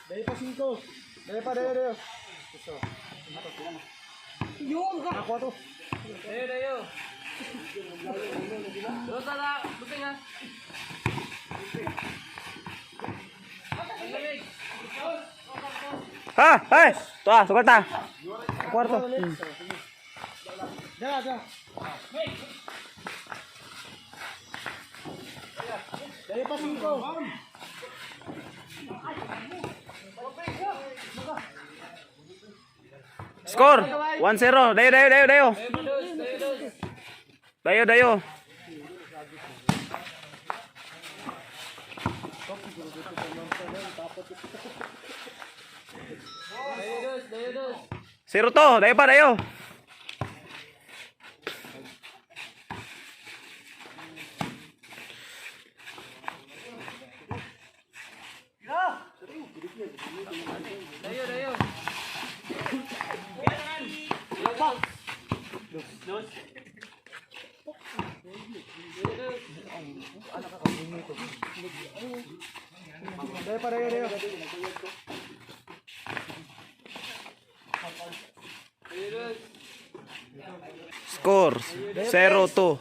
Dahil pa 5. Dahil pa, dahil, dahil. Yung ka. Ako to. Dayo, dayo. Dos na, busing ha. Ang lamig. Ha, hey. To ah, sukat ta. Kwarto. Dala, dala. Dahil pa 5. Score 1-0. Dayo, dayo, dayo, dayo. Dayo pa dos, dayo dos. Dayo, dayo. Dayo dos, dayo dos. 0 to. Dayo pa, dayo. Dayo, dayo. Dos. Dos. Dayo dos. Dahil pa, dahil, dahil. Dayo dos. Score 0-2.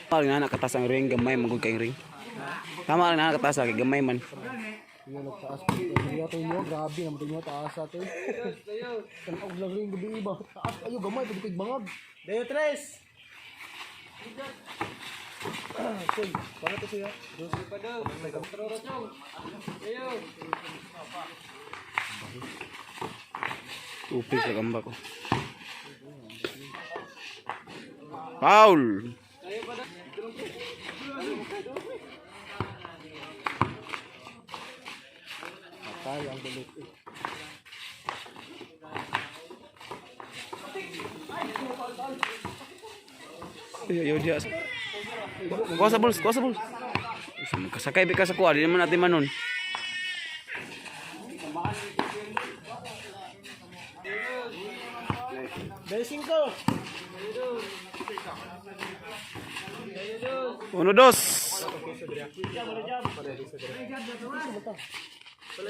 Tama lang na nakatas ang ring, gamay magud kay ring. Tama lang na nakatas kay gamay man. Iya, nagtaas pa. Iya, tayo mo. Grabe, naman tayo taas sa atin. Tanaw lang rin gabi iba. Taas kayo, gamay. Pwede kayo bangag. Dayo, tres. Sige, paano to siya? Dos. Dayo pa dos. Chong. Dayo. Tupis sa gamba ko. Foul. Dayo pa dos. Patay ang bulit. Eh. Ay, ayaw diya. Kuha sa bulls, kuha sa bulls. Kasakay ka sa kuha, di naman natin manon. Dayo, cinco. Uno, dos. Lamig.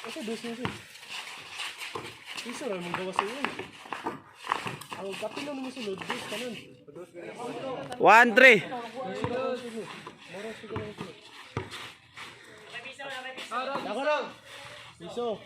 Kasi dos na siya. Piso rin mong gawa sa iyo. Ang kapilo naman sulod, dos kanon. 1-3. Ako lang. Piso.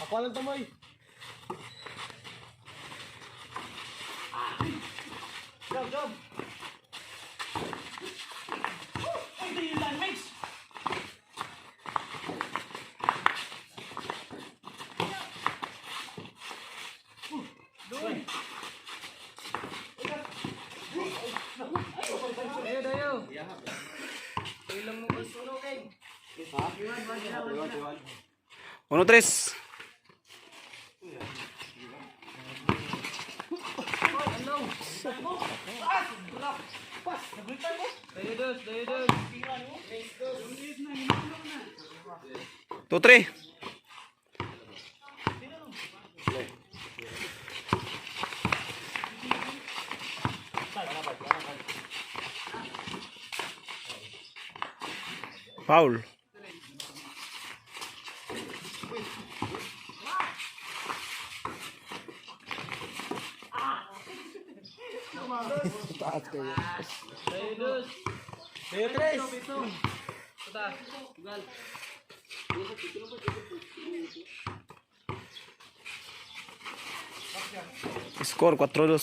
Ako lang tamoy. Jump, jump. Dayo, dayo. Ilang mo gusto kay. 1-3. Dayo dos, dayo dos. 2-3. Foul. Taas kayo. Dayo dos. Dayo, tres. Puta. Ugal. Score 4-2.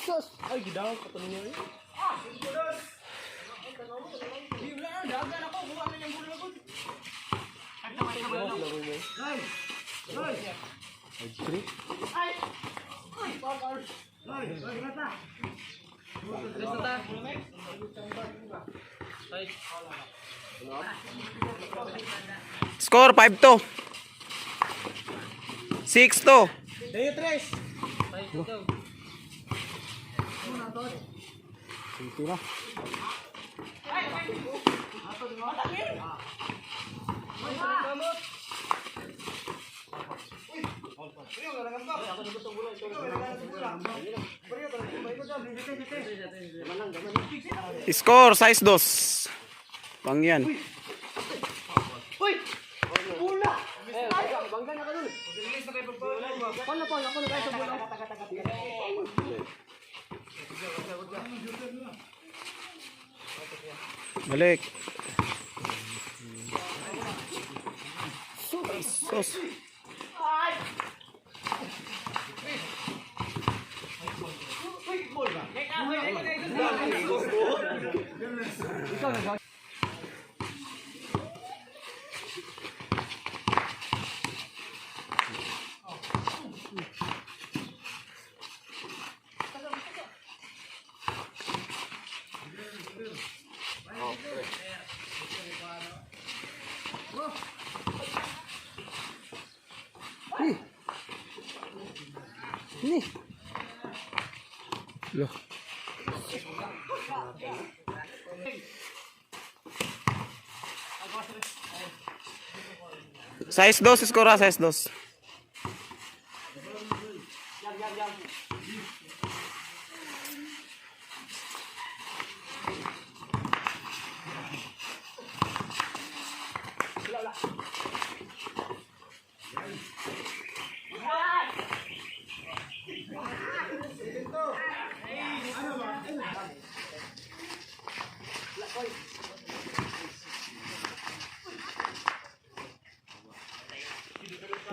Sus! Ay, gidang. Katanong niya eh. 5-3. Tres na ta. Ay. Score 5-2. 6-2. Five daw. Sinti na. Score 6-2. Pangyan. Balik. Sos. Ni. Loh. Size 2, score ha, size 2.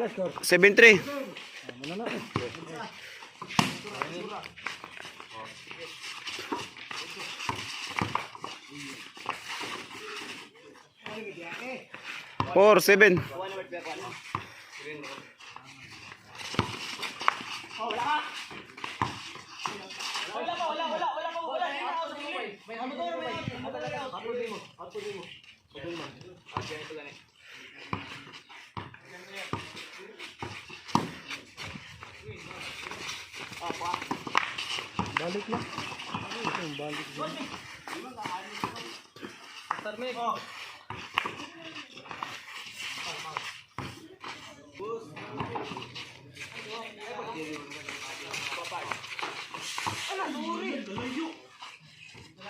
Let's go. 7-3. Ano na? 4-7. Balik na. Ito yung balik. Tarmek.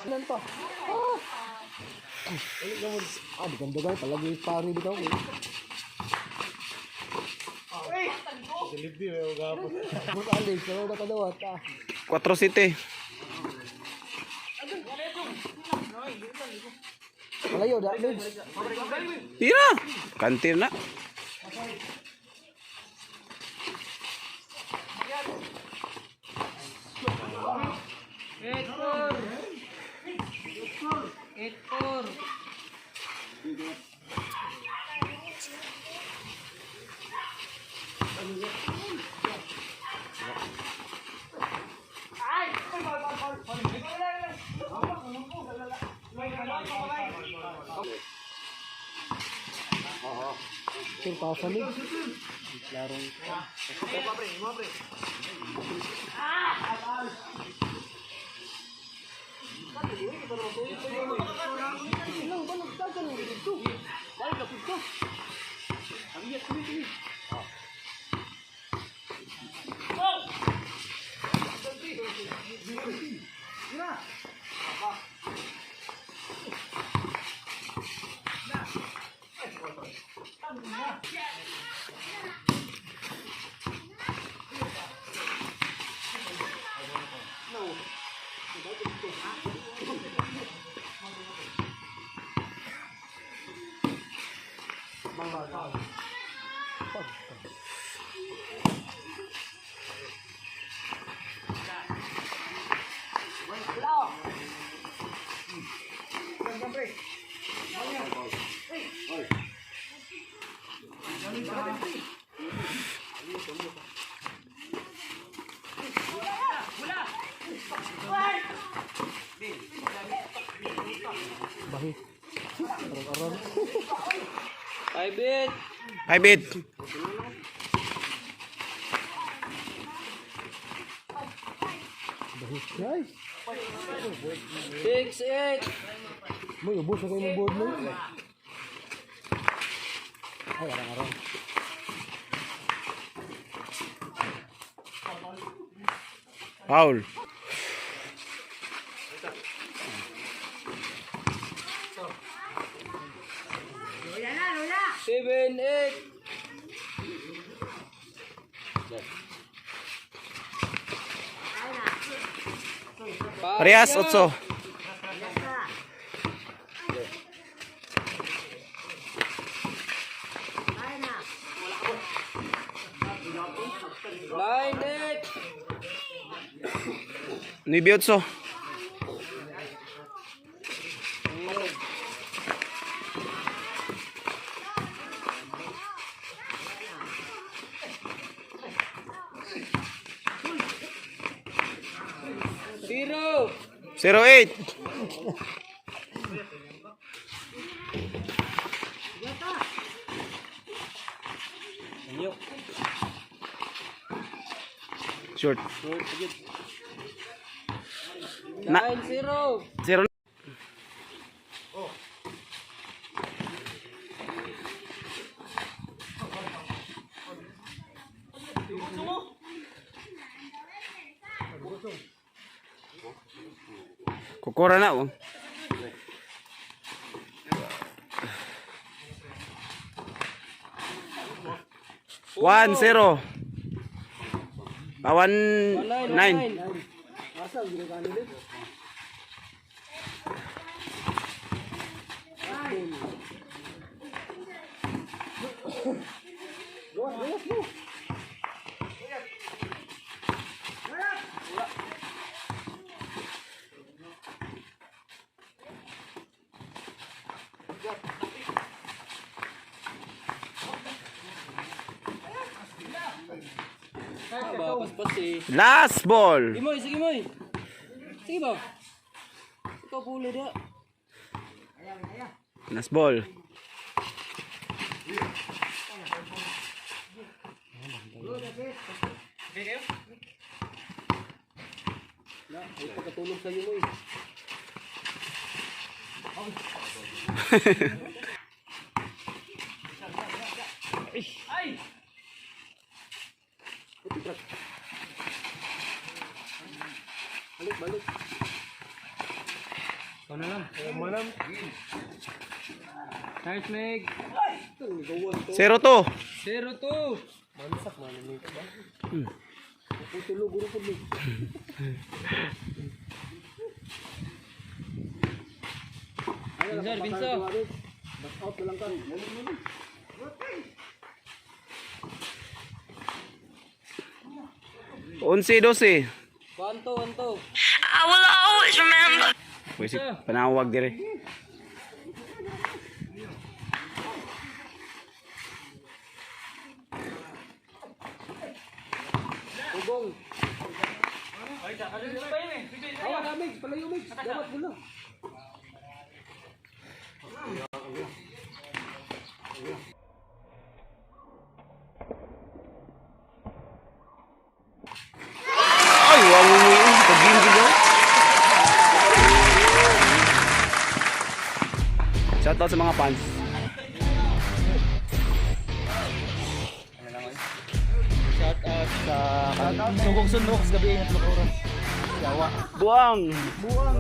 Ilan pa? Ah! Ay, gamon. Ah, di ganda gay palagi pare bitaw. Eh. Mas alis, pero nakadawat ah. 4 City. Malayo da, Lods. Tira. Kantir na. 8-4. 8-4. Sure, pasa Lods. Larong. Dahi. Arang-arang. 5-8. 5-8. Dahi. Ay! 6-8. May ubos ako yung board mo. Ay, arang-arang. Foul. 7-8. Parehas, 8. 9-8. 9-8. 0. 0-8. Short. 9-0. 0. Kukura na oh. 1-0. Ah, 1-9. Asa, ginagaan ulit. Gawas, gawas mo. Ah, paspas eh. Last ball. Sige moy, sige moy. Sige ba? Ikaw puli dia. Last ball. Na, ay pagkatulog sa'yo moy. Balik, balik. Ikaw na lang. Manam. Nice, Meg. 0-2. 0-2. Mansak man ni ba? Putulog guro pud ni. Binsar, binsa. Back out na lang ka. 11-12. 1-2, 1-2. I will always remember. Pwede panawag dire. Ugong. Awa ka, Mix. Palayo, Mix. Dapat mo lang. Ay, wow mo mo. Pag-game gid. Shout out sa mga fans. Shout out sa Sugong Sunok sa gabi ng oras. Yawa. Buang. Buang.